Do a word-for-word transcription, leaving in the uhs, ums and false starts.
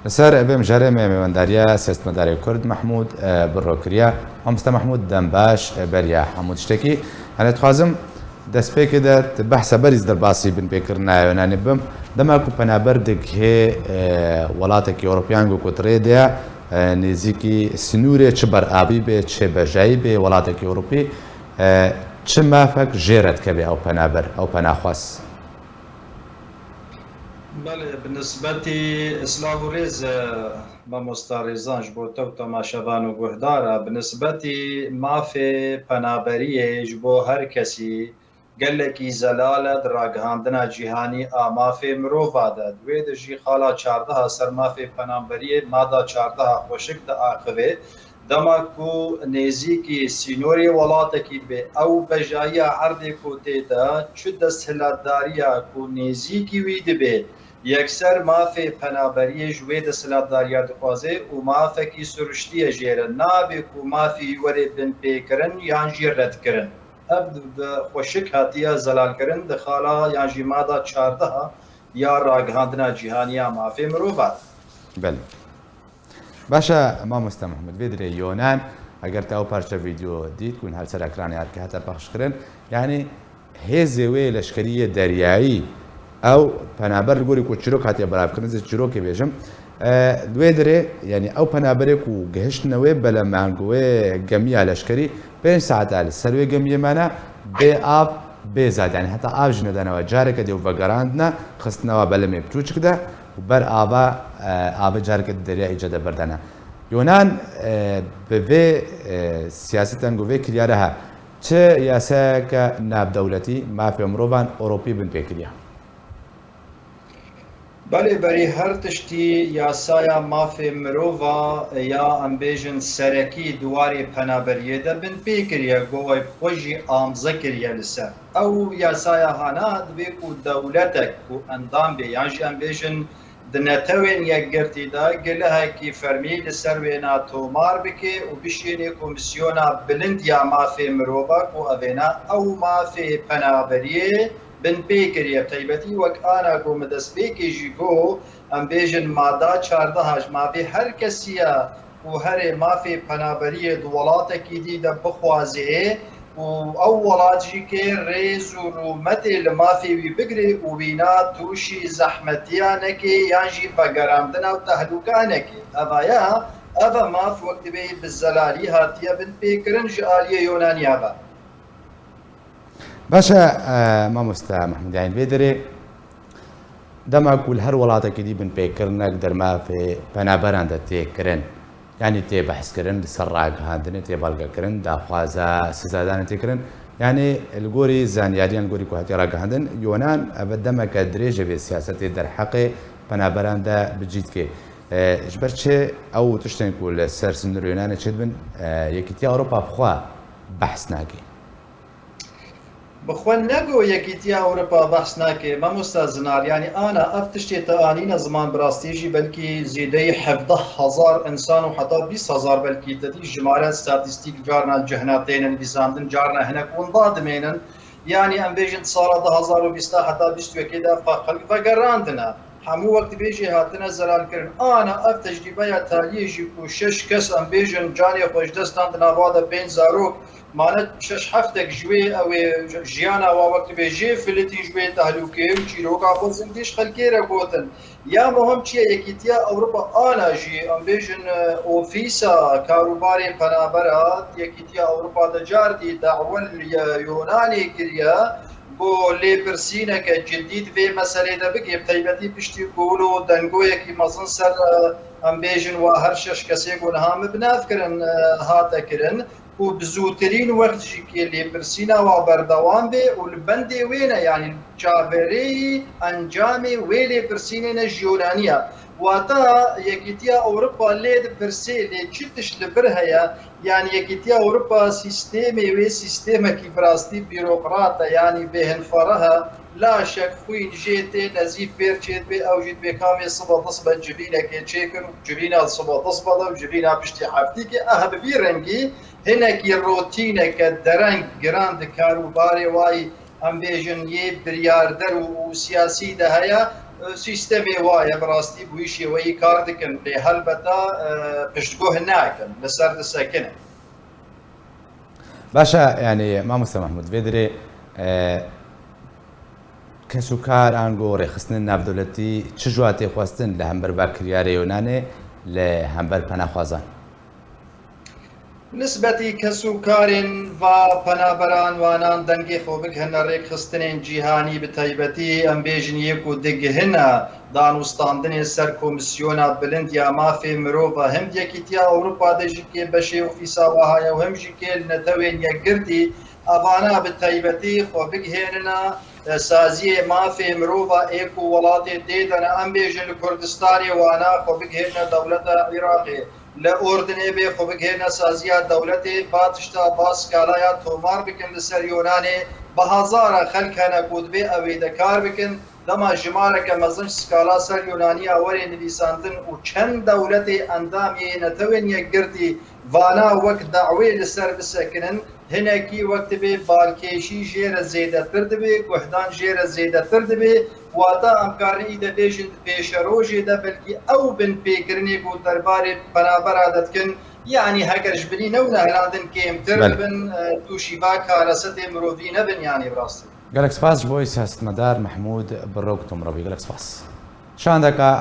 Li ser vê mijarê me mêwendariya siyasetmedarê Kurd Mehmûd, e, Birro kiriye. Mamoste Mehmûd, dem baş, e, beriya hemû tiştekî. Yanî dixwazim destpêkê de tu behsa berî zî derbasî binpêkirina Yunanê bim. Dema ku penaber digihê, e, welatekî Ewropiyan ku ku di rê de ye, e, nêzîkî sinûrê çi ber avî bê, çi bejayî bê welatekî Ewropî, e, çi mafek jê re dikeve ew penaber, ew penaxwaz? Belê, bi nisbetî, silav û rêz, e, mamosta Rêzan ji bo te û temaşevan û guhdara, bi nisbetî mafê penaberiyê ji bo her kesî gelekî zelal e di ragihandina cîhanî a mafê mirova de. Di wê de jî xala çardeha ser mafê penaberiyê, mada çardeha xweşik diaxive. Dema ku nêzîkî sînorê welatekî dibe, ew bejayiya erdê ku tê de, çi desthilatdariya ku nêzîkî wî dibe, yekser mafê penaberiyê ji wê desthilatdariya dixwaze û mafekî siruştî ye jê re. Nabe ku mafî wî were binpêkirin yan jî redkirin. Ev bi xweşik hatiye zelalkirin di xala yan jî mada çardeha ya ragihandina cîhanî ya mafê mirovan. Belê. Baş e, mamoste Mehmûd, vê dirê Yonan, eger te ew parça vîdeo dît, ku her ser ekranê hat ke hate pexşkirin, yanî hêzê wê leşkerî yê deryayî, ew penaber li gorî ku çîrok hatiye belavkirin, ez ê çîrokê bêjim, e, li wê dirê, yanî ew penaberê ku gihiştine wê belemang wê gemiya leşkerî, pênc saeta li ser wê gemiyê mane, bê av, bê zad, yanî heta av jî nedane we. Careke dê û vegerandine, xistine we belemê piçûçik de û ber ava, e, avê careke di derya îca de berdane. Yonan, e, bi vê, e, siyasetan ku vê kiryare he, çi yasayeke navdewletî mafê mirovan Ewropî bin pê kiriye? Belê, berî her tiştî yasaya mafê mirova ya, em bêjin, serekî di warê penaberiyê de bin pê kiriye, go we xwe jî amze kiriye li ser. Ew yasaya hana divê ku dewletek ku endam bê, yan jî em bêjin di Netewên Yekgirtî de gilehekî fermî li ser wêna tomar bike û bişînê Komîsyona Bilind ya Mafê Mirova ku evêna ew mafê penaberiyê bin pê kiriye. Taybetî wek ana ku min destpêkê jî got, em bêjin mada çardeha ji mafê her kesî ye ku herê mafê penaberiyê di welatekî dî de bixwazê û ew welat jî kê rêz û rûmetê li mafê wî bigire û wîna tûşî zehmetiya neke yan jî vegerandina û tehlûka neke. Eva ya, eva maf wek dibê bi zelalî hatiye bin pêkirin ji aliyê Yonaniya ve. Baş e, e, mamoste Mehmûd, yanî vê derê dema ku li her welatekî dî binpêkirinek dermafê penaberan de tê kirin, yanî tê behskirin, li ser ragihandinê tê belgekirin, daxwaza sizadanê tê kirin. Yanî li gorî zanyariyan, li gorî ku hatiye ragihandin, Yonan ev demeke dirêj e vê siyasetê derheqê penaberan de bi cî dike. E, ji ber çi ew tiştên ku li ser sinûrê Yonanê çêdibin, e, Yekîtiya Ewropa bi xwe behs nake? Bi xwe ne ku Yekîtiya Ewropa behs nake, mamosta Zinar, yanî ana ev tiştê te anîne ziman bi rastî jî belkî zêdeyî hevdeh hezar însan û heta bîst hezar belkî te dî jimare statîstîk carna cihna têne nivîsandin, carna hinek winda dimênin. Yanî em bêjin di sala du hazar û bîst heta bîst û yekê de ev xelk vegerandine. Hemû wek dibêjî hatine zelalkirin. Ana ev tecrîbeya taliyê jî ku şeş kes em bêjin canê xwe ji dest dan di nava de pênc zarok mane şeş heftek ji wê ew ê jiyana wa wek dibêjê filitî ji wê tehlûkê û çîroka xwe zindî ji xelkê re gotin. Ya muhim çi ye? Yekîtiya Ewropa ana jî, em bêjin, e, ofîsa karûbarê penabera Yekîtiya Ewropa de cardî dawel ye Yonanê kiriye bo lêpirsîneke cidî di vê meselê de bike, bi taybetî piştî ku wilo dengoyekî mezin ser, e, em bêjin, wa her şeş kesê ku niha min bi nav kirin, e, hate kirin. Û bi zûtirîn wext jî kê lêpirsîna wa berdewam be û li bendê wê ne, yanî çaverêyî encamê wê lêpirsînê ne ji Yonaniya. Wata Yekîtiya Ewropa lê dipirsê, lê çi tişt li vir heye? Yanî Yekîtiya Ewropa sîstemê wê sîstemekî bi rastî bîrokrat e, yanî bêhinfereh e. Laşek xwîn jê tê nezî pêr çêdibe, ew jî dibê kamê sibe du sibe civînekê çêkin û civîna sibe du sibe de û civîna piştî heftîkê. Eh, bi vî rengî hinekî rotîneke dereng giran di kar û barê wayî, em bêjin, yê biryarder û, û siyasî de heye. Sîstemê wa ye, bi rastî bi wî şêweyî kar dikin, lê helbeta piştguh nakin, li ser disekinin. Baş e, yanî Mamoste Mehmûd, vê dirê kes û kar ango rêxistinên navdewletî çi ji wa tê xwestin li hember va kiryarê Yunanê li hember penaxwazan? Nisbetî kes û karên va penaberan wanan dengê xwe bigihine rêkxistinên cîhanî, bi taybetî em bêjin yê ku digihine danûstandinê ser Komîsyona Bilind ya Mafê Mirova, hem di Yekîtiya Ewropa de jî kê beşê ofîsa wa heye û hem jî kê li Netewên Yekgirtî, evana bi taybetî xwe bigihêrine saziyê mafê mirova ê ku welatê tê de ne, em bêjin li Kurdistanê wana xwe bigihêrine dewleta Iraqê. Li Urdinê bê xwe bigihêrine saziya dewletê, ba tişta ba skalaya tomar bikin li ser Yunanê, bi hezara xelk hene ku dibê ew ê de kar bikin, dema jimareke mezin ji skala ser Yunaniya were nivîsandin û çend dewletê endam yê Netewên Yekgirtî vana wek dawê li ser bisekinin, hinekî wek dibê balkêşî jê re zêdetir dibe, guhdan jê re zêdetir dibe, wata em karin îde bêjin di pêşerojê de belkî ew binpêkirinê ku derbarê penabera de dikin, yanî heger ji binî newne hilandin kêmtir Belê. bibin, e, tûşî va karesetê mirovî nebin, yanî bi rastî. Gelek spas ji bo siyasetmedar Mehmûd Birok Tomrovî. Gelek spas. Şandeka